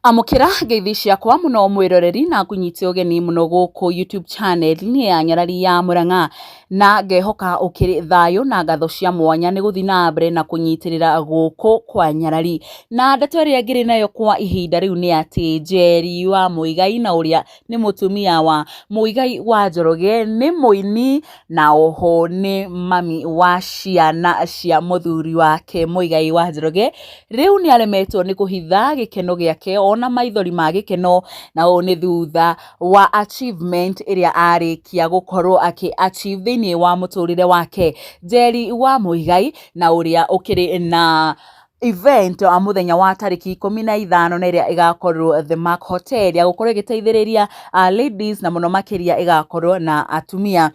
Amũkĩra ngeithi ciakwa mũno mwĩroreri na ngũnyite ũgeni mũno gũkũ YouTube channel-inĩ ya Nyarari ya Mũrang'a, na ngehoka ũkĩrĩ thayũ na ngatho cia mwanya nĩ gũthiĩ na mbere na kũnyitĩrĩra gũkũ kwa Nyarari. Na ndeto ĩrĩa ngĩrĩ nayo kwa ihinda rĩu nĩ atĩ Njeri wa Mũigai na ũrĩa nĩ mũtumia wa Mũigai wa Njoroge nĩ mũini na oho nĩ mami wa ciana cia mũthuri wake Mũigai wa Njoroge. Rĩu nĩ aremetwo nĩ kũhitha gĩkeno gĩake ona maithori ma gĩkeno, na ũũ nĩ thutha wa achievement ĩrĩa arĩkia gũkorwo akĩ achieve thĩinĩ wa mũtũrĩre wake. Njeri wa Mũigai na ũrĩa ũkĩrĩ na event mũthenya wa tarĩki 15 na ĩrĩa ĩgakorwo The Mark Hotel ya gũkorwo ĩgĩteithĩrĩria ladies na mũno makĩria ĩgakorwo na atumia.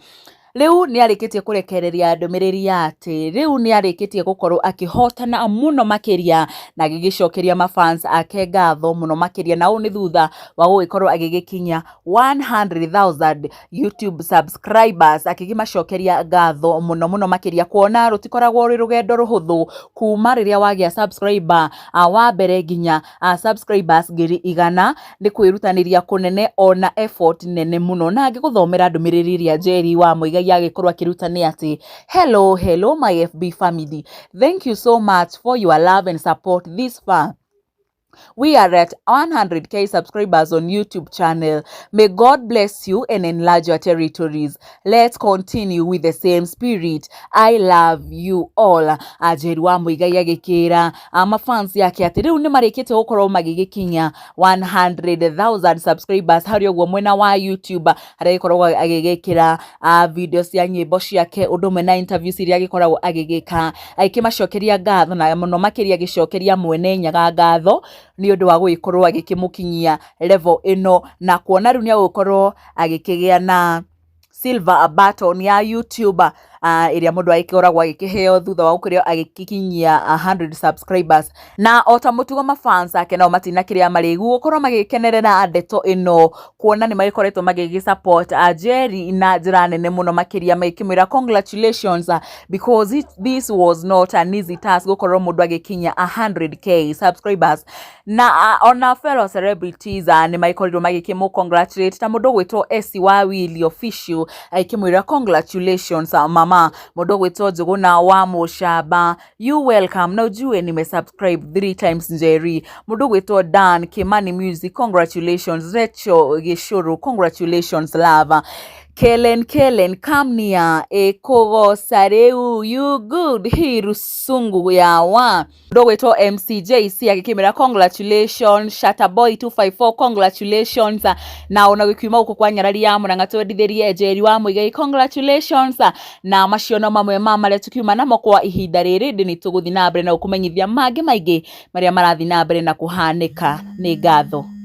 Rĩu nĩ arĩkĩtie kũrekereria ndũmĩrĩri ya atĩ rĩu nĩ arĩkĩtie gũkorwo akĩhotana mũno makĩria na agĩgĩcokeria mafans ake ngatho mũno makĩria, na ũũ nĩ thutha wa gũgĩkorwo agĩgĩkinyia 100,000 YouTube subscribers, akĩgĩmacokeria ngatho mũno mũno makĩria, kuona rũtikoragwo rwĩ rũgendo rũhũthũ kuma rĩrĩa wagĩa subscriber wa mbere nginya subscribers 100,000. Nĩ kwĩrutanĩria kũnene ona effort nene mũno. Na ngĩgũthomera ndũmĩrĩri ĩrĩa Njeri wa Mũigai agĩkorwo akĩruta nĩ atĩ, "Hello, hello, my FB family. Thank you so much for your love and support this far. We are at 100K subscribers on YouTube channel. May God bless you and enlarge your territories. Let's continue with the same spirit. I love you all." Njeri wa Mũigai agĩkĩra mafans yake atĩ rĩu nĩ marĩkĩtie gũkorwo magĩgĩkinya 100,000 subscribers harĩa ũguo mwena wa YouTube, harĩa agĩkoragwo agĩgĩkĩra video cia nyĩmbo ciake ũndũ ũmwe na interviews iria agĩkoragwo agĩgĩka, agĩkĩmacokeria ngatho na mũno makĩria agĩcokeria Mwene Nyaga ngatho nĩ ũndũ wa gũgĩkorwo agĩkĩmũkinyia level ĩno, na kuona rĩu nĩ agũkorwo agĩkĩgĩa na silver button ya YouTube, ĩrĩa mũndũ agĩkoragwo agĩkĩheo thutha wa gũkorwo agĩkinyia 100 subscribers. Na o ta mũtugo, mafans ake nao matina kĩrĩa marĩgu gũkorwo magĩkenerera ndeto ĩno, kuona nĩ magĩkoretwo magĩgĩ support Njeri na njĩra nene mũno makĩria, magĩkĩmwĩra congratulations, because this was not an easy task gũkorwo mũndũ agĩkinya 100K subscribers. Na ona fellow celebrities nĩ magĩkorirwo magĩkĩmũ congratulate, ta mũndũ ũgwĩtwo Essie wa Willy Official agĩkĩmwĩra, "Congratulations, mama." Mũndũ ũgwĩtwo Njũgũna wa Mũcamba, "You welcome, na ujue nimesubscribe three times, Njeri." Mũndũ ũgwĩtwo Dan Kimani Music, "Congratulations." Rachel Gĩcũrũ, "Congratulations, love." Kellen Kellen Kamnia, "Ĩkũgoca rĩu, you good hii rusungu yawa." Mũndũ ũgwĩtwo MCJC agĩkĩmwĩra "Congratulations." Shataboy 254, "Congratulations." Na ona gĩkiuma gũkũ kwa Nyarari ya Mũrang'a twendithĩrie Njeri wa Mũigai congratulations. Na macio no mamwe ma marĩa tukiuma namo kwa ihinda rĩrĩ. Ndĩ nĩ tũgũthiĩ na mbere na gũkũmenyithia mangĩ maingĩ marĩa marathiĩ na mbere na kũhanĩka. Nĩ ngatho.